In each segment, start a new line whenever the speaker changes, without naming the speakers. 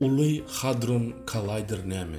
Uly Hadron Kollayder näme?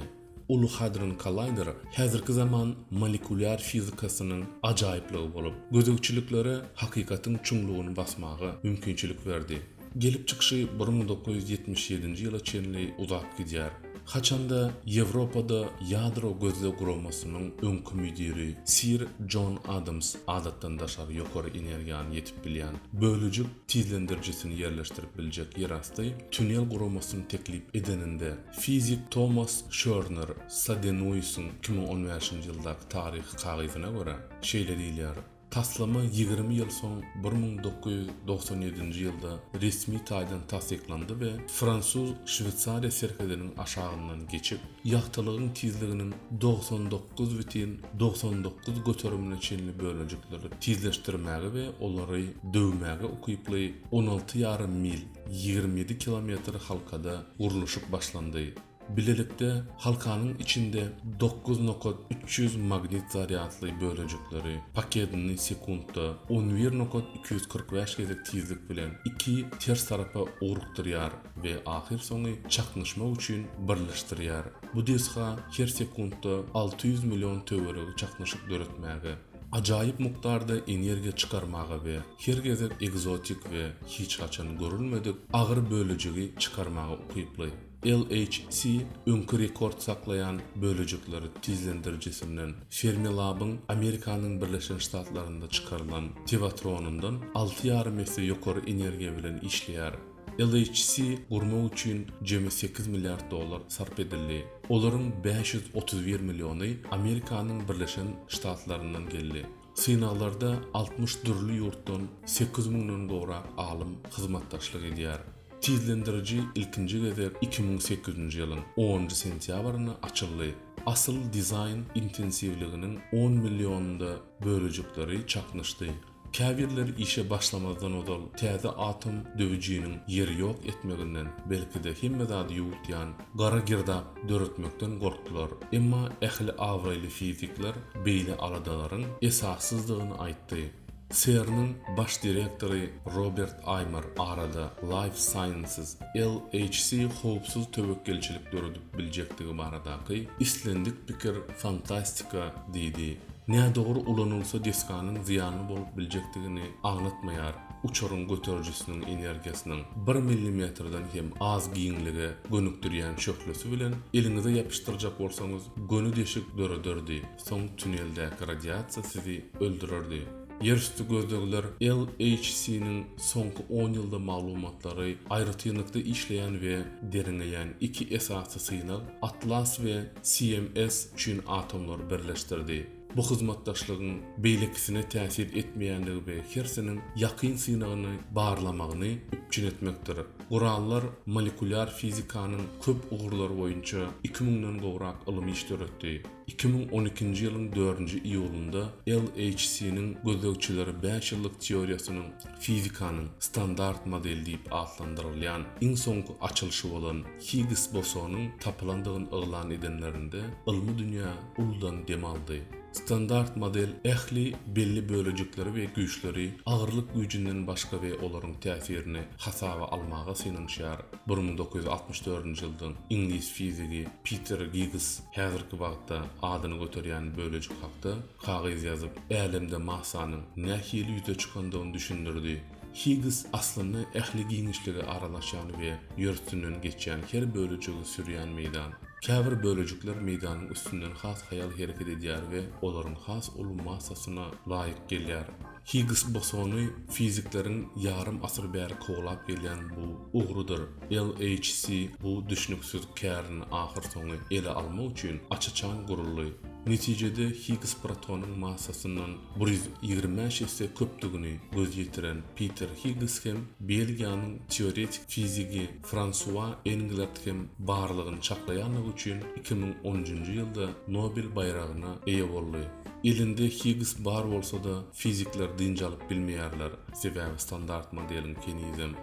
Uly Hadron Kollayder häzirki zaman molekulýar fizikasynyň ajaýyplygy bolup, gözegçiliklere hakykatyň çuňlugyny basmaga mümkinçilik berdi. Gelip çykyşy 1977-nji ýyla çenli uzap gidýär. Haçanda Ýewropada ýadro gözleg guramasynyň öňki müdiri Sir Jon Adams adatdan daşary ýokary energiýany ýetip bilýän bölejik tizlendirijisini ýerleşdirip biljek ýerasty tunel guramasyny teklip edeninde, fizik Tomas Şörner Sadenuisuň 2015-nji ýyldaky taryhy kagyzyna görä, şeýle diýilýär, Taslama 20 ýyl soň 1997-nji ýylda resmi taýdan tassyklandy we fransuz-şweýsariýa serhediniň aşagyndan geçip, ýagtylygyň tizliginiň 99,99 göterimine çenli bölejikleri tizleşdirmäge we olary döwmäge ukyply 16 ýarym mil, 27 kilometr, halkada gurluşyk başlandy. Bilelikde halkanyň içinde 9,300 magnit zarýadly bölejikleri pakedini sekuntda 11,245 gezek tizlik bilen iki ters tarapa ugrukdyrýar we ahyrsoňy çaknyşmak üçin birleşdirýär. Bu desga her sekuntda 600 million töweregi çaknyşyk döretmäge, ajaýyp mukdarda energiýa çykarmaga we her gezek ekzotik we hiç haçan görülmedik agyr bölejigi çykarmaga ukyply. LHC öňki rekord saklaýan bölejikleri tizlendirijisinden, Fermilab-yň Amerikanyň Birleşen Ştatlarynda çykarylan Tevatronyndan alty ýarym esse ýokary energiýa bilen işleýär. LHC gurmak üçin jemi 8 milliard dollar sarp edildi. Olaryň 531 milliony Amerikanyň Birleşen Ştatlaryndan geldi. Synaglarda 60 dürli ýurtdan 8 müňden gowrak alym hyzmatdaşlyk edýär. Tizlendiriji ilkinji gezek 2008-nji ýylyň onunjy sentýabrynda açyldy. Asyl dizaýn intensiwliginiň on millionynda bölejikleri çaknyşdy. Käbirleri işe başlamazdan ozal täze atom döwüjiniň Ýeri ýok etmeginden, belki-de hemme zady ýuwutýan gara girdap döretmekden gorkdular. Emma ähli abraýly fizikler beýle aladalaryň esassyzdygyny aýtdy. CERN-iň baş direktory Robert Aýmer arada Life Sciences, LHC howpsuz töwekgelçilik döredip biljekdigi baradaky islendik pikir fantastika diýdi. Nädogry ulanylsa desganyň zyýanly bolup biljekdigini aňlatmaýar, uçaryň göterijisiniň energiýasynyň bir millimetrden hem az giňlige gönükdirýän şöhlesi bilen eliňize ýapyşdyrjak bolsaňyz göni deşik dörederdi, soň tuneldäki radiasiýa sizi öldürerdi. Ýerüsti gözlegler LHC-niň soňky on ýylda maglumatlary aýratynlykda işleýän we derňeýän iki esasy synag, Atlas we CMS üçin atomlary birleşdirdi. Bu hyzmatdaşlygyň beýlekisine täsir etmeýändigi we hersiniň ýakyn synagyny barlamagyny üpjün etmekdir. Gurallar molekulýar fizikanyň köp ugurlary boýunça iki müňden gowrak ylmy iş döretdi. 2012-nji ýylyň dördünji iýulynda LHC-niň gözlegçileri bäş ýyllyk teoriýasynyň fizikanyň standart modeli diýip atlandyrylýan iň soňky açylyşy bolan Higgs bosonyň tapylandygyny yglan edenlerinde ylmy dünýä uludan dem aldy. Standart model ähli belli bölejikleri we güýçleri agyrlyk güýjünden başga we olaryň täsirini hasaba almaga synanyşýar. 1964-nji ýyldan iňlis fizigi Piter Giggs häzirki wagtda adyny göterýän bölejik hakda kagyz ýazyp, älemde massanyň nähili ýüze çykandygyny düşündirdi. Higgs aslynda ähli giňişlige aralaşýan we ýer üstünden geçýän her bölejigi sürýän meýdan. Käbir bölejikler meýdanyň üstünden has haýal hereket edýär we olaryň has uly massasyna laýyk gelýär. Higgs bosony fizikleriň ýarym asyr bäri kowlap gelýän bu ugrudyr. LHC bu düşnüksiz kärini ahyrsoňy ele almak üçin aç-açan guruldy. Netijede Higgs protonyň massasyndan 125 esse köpdügini göz ýetiren Piter Higgs hem Belgiýanyň teoretik fizigi Fransua Englert hem barlygyny çaklaýanlygy üçin 2010-njy ýylda Nobel baýragyna eýe boldy. Elinde Higgs bar bolsa-da, fizikler dynç alyp bilmeýärler, sebäbi standart modeliň henizem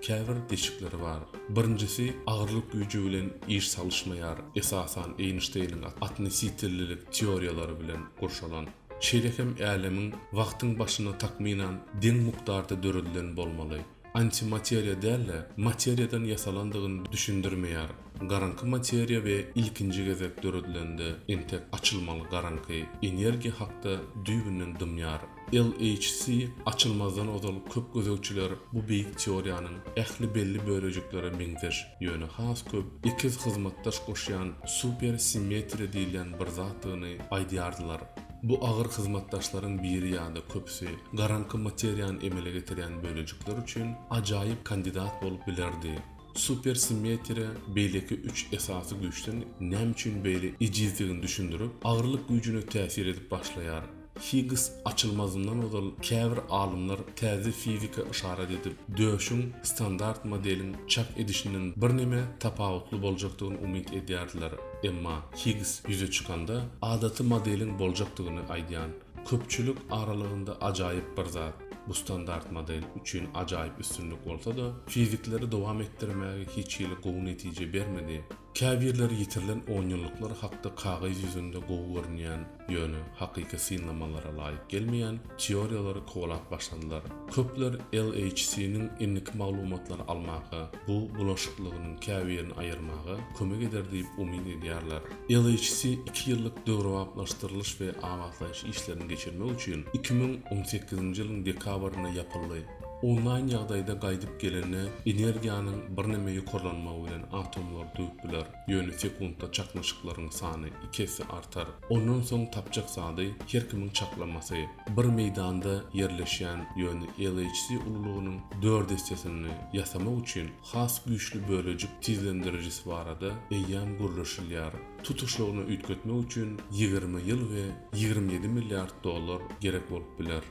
käbir deşikleri bar. Birinjisi, agyrlyk güýji bilen iş salyşmaýar, esasan Eýnşteýniň atnositellilik teoriýalary bilen gurşalan. Şeýle hem älemiň wagtyň başynda takmynan deň mukdarda döredilen bolmaly. antimateriýa däl-de, materiýadan ýasalandygyny düşündirmeýär. Garaňky materiýa we ilkinji gezek döredilende entek açylmaly garaňky energiýa hakda düýbünden dymýar. LHC açylmazdan ozal köp gözegçiler bu beýik teoriýanyň ähli belli bölejiklere meňzeş, ýöne has köp ekiz hyzmatdaş goşýan supersimmetriýa diýilýän bir zatdygyny aýdýardylar. Bu agyr hyzmatdaşlaryň biri ýa-da köpüsi garaňky materiýany emele getirýän bölejikler üçin ajaýyp kandidat bolup bilerdi. Supersimmetriýa beýleki üç esasy güýçden näme üçin beýle ejizdigini düşündirip, agyrlyk güýjüne täsir edip başlaýar. Higgs açylmazyndan ozal käbir alymlar täze fizika yşarat edip, döşüň standart modeliň çak edişinden birneme tapawutly boljakdygyny umyt edýärdiler. Emma Higgs ýüze çykanda, adaty modeliň boljakdygyny aýdýan köpçülik aralygynda ajaýyp bir zat, bu standart model üçin ajaýyp üstünlik bolsa-da, fizikleri dowam etdirmäge hiç hili gowy netije bermedi. Käbirleri ýitirilen onýyllyklar hakda kagyz ýüzünde gowy görünýän, ýöne hakyky synlamalara laýyk gelmeýän teoriýalary kowalap başladylar. Köpler LHC-niň indiki maglumatlary almaga, bu bulaşyklygynyň käbirini aýyrmaga kömek eder diýip umyt edýärler. LHC iki ýyllyk döwrebaplaşdyrylyş we abatlaýyş işlerini geçirmek üçin 2018-nji ýylyň dekabrynda ýapyldy. Onlaýn ýagdaýda gaýdyp gelende energiýanyň birneme ýokarlanmagy bilen atomlar döwüp biler, ýöne sekuntda çaknyşyklaryň sany iki esse artar. Ondan soň tapjak zady her kimiň çaklamasy. Bir meýdanda ýerleşýän, ýöne LHC ululygynyň dört essesini ýasamak üçin has güýçli bölejik tizlendirijisi barada eýýäm gürleşilýär. Tutuşlygyna üýtgetmek üçin 20 ýyl we 27 milliard dollar gerek bolup biler.